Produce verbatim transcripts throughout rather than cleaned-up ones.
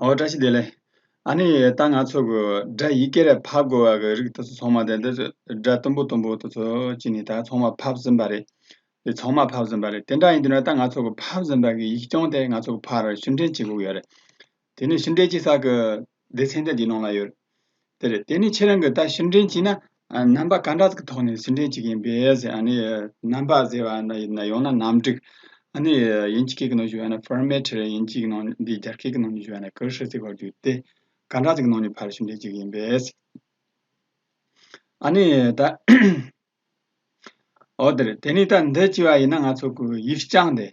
ཨོ་བཀྲ་ཤིས་བདེ་ལེགས། ཨ་ནི་ད་ང་ཚོ་གི་སྒྲ་ཡི་གེ་ར་ཕབ་དགོས་པ་གི་རིགས་དེ་ཚོ་ཚང་མ་དེ་འདི་སྒྲ་དུམ་བུ་དུམ་བུ་དེ་ཚོ་བྱས་ནས་ད་ཚང་མ་ཕབ་ཟིན་པ་རེད། དེ་ཚང་མ་ཕབ་ཟིན་པ་རེད། དེ་འདྲ་ཡིན་དུས་ན་ད་ང་ཚོ་གི་ཕབ་ཟིན་པ་གི་ཡིག་རྐྱང་དེ་ང་ཚོ་གི་ཕར་ཕྱིར་འདྲེན་བྱེད་དགོས་ཡོད་རེད། དེ་ནས་ཕྱིར་འདྲེན་བྱེད་ས་གི་སྡེ་ཚན་དེ་འདིའི་ནང་ལ་ཡོད། དེ་རེད། དེ་ནས་ཁྱེད་རང་གིས་ད་ཕྱིར་འདྲེན་བྱས་ན། ཨ། རྣམ་པ་ག་འདྲ་ཟིག་གི་ཐོག་ནས་ཕྱིར་འདྲེན་བྱེད་ཀྱི་ཡིན་པས་ཟེར། ཨ་ནི་རྣམ་པ་ཟེར་བ་ན་ཡིན་ན། ཡང་ན་རྣམ་སྒྲིག་ཨ་ནི་དབྱིན་ཇི་སྐད་ཀྱི་ནང་ཞུ་བ་ན་ཕོར་མེ་ཊི་རེད། དབྱིན་ཇིའི་ནང་འདི་རྒྱ་སྐད་ཀྱི་ནང་ནས་ཞུ་བ་ན་格式ཟེར་བ་རྒྱུ་དེ་ག་འདྲ་ཟིག་གི་ནང་ནས་ཕར་ཕྱིར་འདྲེན་བྱེད་ཀྱི་ཡིན་པས། ཨ་ནི་ད། ཨོ་དེ་རེད། དེ་ནས་ད་འདི་བྱས་པ་ཡིན་ན་ང་ཚོ་གི་ཡིག་རྐྱང་དེ།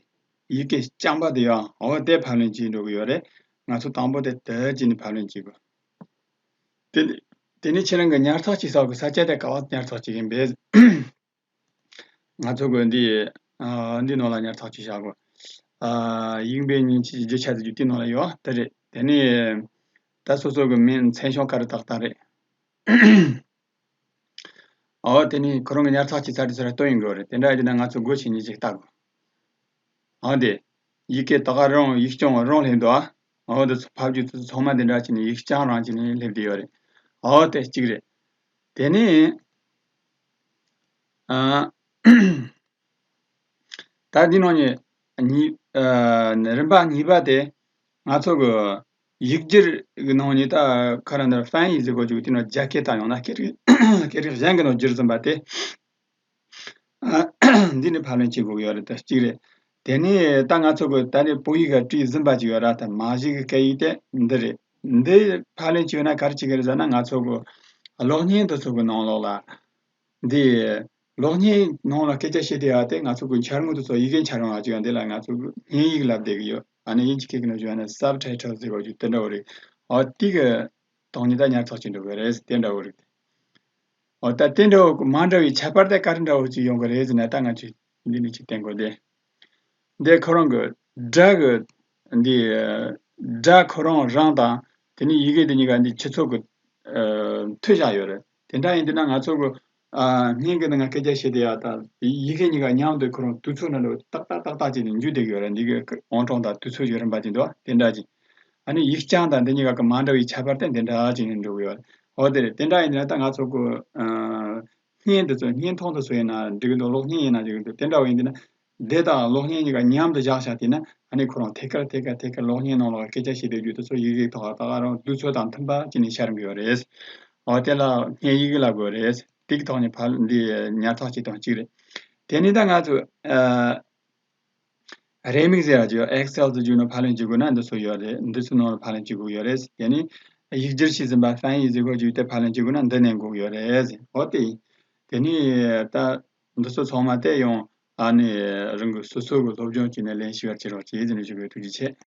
ཡི་གེ་རྐྱང་པ་དེ་ཡང་ཨོ་དེ་ཕབ་ལེན་བྱེད་འགྲོ་གི་ཡོད་རེད། ང་ཚོ་དང་པོ་དེ་དེ་བྱས་ནས་ཕབ་ལེན་བྱེད་དགོས། དེ་དེ་ནས་ཁྱེད་རང་གི་ཉར་ཚགས་བྱེད་ས་གི་ས་ཆ་དེ་ག་པར་ཉར་ཚགས་བྱེད་ཀྱི་ཡིན་པས། ང་ཚོ་གི་འདི། ཨ། འདི་ནང་ལ་ཉར་ཚགས་བྱེད་བྱ་དགོས། ཨ། ཡིག་འབེན་མཉེན་ཆས་ཀྱི་རྒྱུ་ཆ་དེ་རྒྱུ་དེ་ནང་ལ་ཡོད། དེ་རེད། དེ་ནས་ད་སོ་སོ་གི་མིང་མཚན་བྱང་ག་རེ་བཏགས་བཏགས་རེད། ཨོ་དེ་ནས་ཁོ་རང་གི་ཉར་ཚགས་ཀྱི་ཚར་དུས་ཚར་སྟོན་ཡོང་གི་རེད། དེ་འདྲ་ཡིན་ན་ང་ཚོ་སྒོ་ཕྱེ་ནས་ཅིག་ལྟ་དགོས། ཨོ་དེ། ཡི་གེ་ད་ག་རང་ཡིག་རྐྱང་རང་སླེབས་འདུག་ཨ། ཨོ་དེ་ཚོ་ཕབ་རྒྱུ་དེ་ཚོ་ཚང་མ་དེ་འདྲ་བྱས་ནས་ཡིག་རྐྱང་རང་བྱས་ནས་སླེབས་བསྡད་ཡོད་རེད། ཨོ་དེ་གཅིག་རེད། དེ་ནས། ཨ། ད་འདི་ནང་ནས་གཉིས། ཨ། རིམ་པ་གཉིས་པ་དེ་ང་ཚོ་གི་ཡིག་སྒྱུར་གི་ནང་ནས་ད་ཁ་ར་འདིར་翻译ཟེར་གོ་རྒྱུ་དེ་ནང་རྒྱ་སྐད་དང་ཡང་ན་སྐད་རིགས་སྐད་རིགས་གཞན་གྱི་ནང་བསྒྱུར་ཟིན་པ་དེ། ཨ། འདི་ནས་ཕབ་ལེན་བྱེད་དགོས་ཀྱི་ཡོད་རེད། ད་གཅིག་རེད། དེ་ནས་ད་ང་ཚོ་གི་ད་ནི་བོད་ཡིག་ག་བྲིས་ཟིན་པ་ཅིག་ཡོད་ར། ད་མ་གཞི་གི་སྐད་ཡིག་དེ་འདི་རེད། འདི་ཕབ་ལེན་བྱས་ན་ག་རེ་བྱེད་ཀྱི་རེད་ཟེར་ན། ང་ཚོ་གི་གློག་བརྙན་དེ་ཚོ་གི་ནང་ལོགས་ལ། འདི་གློག་བརྙན་ནང་ལ་སྐད་ཆ་བཤད་བསྡད་ཡ་དེ་ང་ཚོ་གི་འཆར་ངོ་དེ་ཚོ་ཡི་གེ་འཆར་ཡོང་བ་ཅིག་ཡང་འདི་ལ་ང་ཚོ་གི་བརྙན་ཡིག་ལབ་བསྡད་ཀྱི་ཡོད། ཨ་ནི་དབྱིན་ཇི་སྐད་ཀྱི་ནང་ཞུ་བ་ན་subtitle ཟེར་བ་ཅིག་དེ་འདྲ་བོ་རེད། ཨོ་དེ་གི་ཐོག་ནས་ད་ཉར་ཚགས་བྱེད་འགྲོ་གི་རེད། དེ་འདྲ་བོ་རེད། ཨོ་ད་དེ་འདྲ་བོ་མ་འདྲ་བའི་ཁྱད་པར་དེ་ག་རེ་འདྲ་བོ་ཅིག་ཡོང་གི་རེད་ཟེར་ན། ད་ང་ཚོས་འདི་ནས་ཅིག་བསྟན་དགོས་ཏེ། འདི་ཁོ་རང་གི་སྒྲ་གི་འདི་སྒྲ་ཁོ་རང་རང་དང་དེ་ནས་ཡི་གེ་དེ་གཉིས་ཀ་འདི་ཁྱུ་ཚོགས་ཀྱི་ཨ་མཐུད་བཞག་ཡོད་རེད། དེ་འདྲ་ཡིན་དུས་ན་ང་ཚོ་གི་ཨ་བརྙན་གྱི་ནང་སྐད་ཆ་བཤད་བསྡད་ཡ་དང་ཡི་གེ་གཉིས་ཀ་མཉམ་དུ་ཁོ་རང་དུས་ཚོད་ནང་ལ་ཏག་ཏག་ཏག་ཏག་བྱས་ནས་འཇུ་བསྡད་ཀྱི་ཡོད་རེད། འདི་གི་ཨང་གྲངས་དང་དུས་ཚོད་ཀྱི་རིམ་པ་ཅིག་འདུག་དེ་འདྲ་ཅིག་ཨ་ནི་ཡིག་རྐྱང་དང་འདི་གཉིས་ཀ་གི་མ་འདྲ་བའི་ཁྱད་པར་དེ་འདི་འདྲ་ཅིག་ནས་འགྲོ་གི་ཡོད་རེད། འོ་དེ་རེད། དེ་འདྲ་ཡིན་དུས་ན་ད་ང་ཚོ་གི་ཨ་བརྙན་འདི་ཚོ་བརྙན་ཐུང་འདི་ཚོ་ཡིན་ན་འགྲིག་གི་འདུག་གློག་བརྙན་ཡིན་ན་འགྲིག་གི་འདུག་དེ་འདྲ་བ་ཡིན་དུས་ན། དེ་དང་གློག་བརྙན་གཉིས་ཀ་མཉམ་དུ་བཞག་བཞག་བལྟས་ན། ཨ་ནི་ཁོ་རང་ཐད་ཀར་ཐད་ཀར་ཐད་ཀར་གློག་བརྙན་ནང་ལ་སྐད་ཆ་བཤད་བསྡད་རྒྱུ་དེ་ཚོ་ཡི་གེ་ཐོག་ད་ག་རང་དུས་ཚོད་དང་མཐུན་པ་བྱས་ནས་ཤར་གྱི་ཡོད་རེད། འོ་དེ་ལ་བརྙན་ཡིག་ལབ་དགོས་རེད། དེ་གི་ཐོག་ནས་ཕར་འདི་ཉར་ཚགས་བྱེད་སྟངས་གཅིག་རེད། དེ་ནས་ད་ང་ཚོ་ཨ་རེའུ་མིག་ཟེར་ཡ་ཅིག་ཡོད། Excel དུ་བརྒྱུད་ནས་ཕབ་ལེན་བྱེད་དགོས་ན་འདི་ཚོ་ཡོད་རེད། འདི་ཚོ་ནང་ལ་ཕབ་ལེན་བྱེད་དགོས་ཡོད་རེད། ཡ་ནི་ཡིག་སྒྱུར་བྱས་ཟིན་པ་翻译ཟེར་གོ་རྒྱུ་དེ་ཕབ་ལེན་བྱེད་དགོས་ན་འདི་ནས་འགོག་ཡོད་རེད། འོ་དེ། དེ་ནས་ད་འདི་ཚོ་ཚང་མ་དེ་ཡང་ཨ་ནི་རང་གི་སོ་སོ་གི་སློབ་སྦྱོང་བྱས་ནས་ལེན་ཤེས་པར་བྱེད་རོགས་བྱེད་ཟེར་ནས་ཞུ་གི་ཡོད། ཐུགས་རྗེ་ཆེ།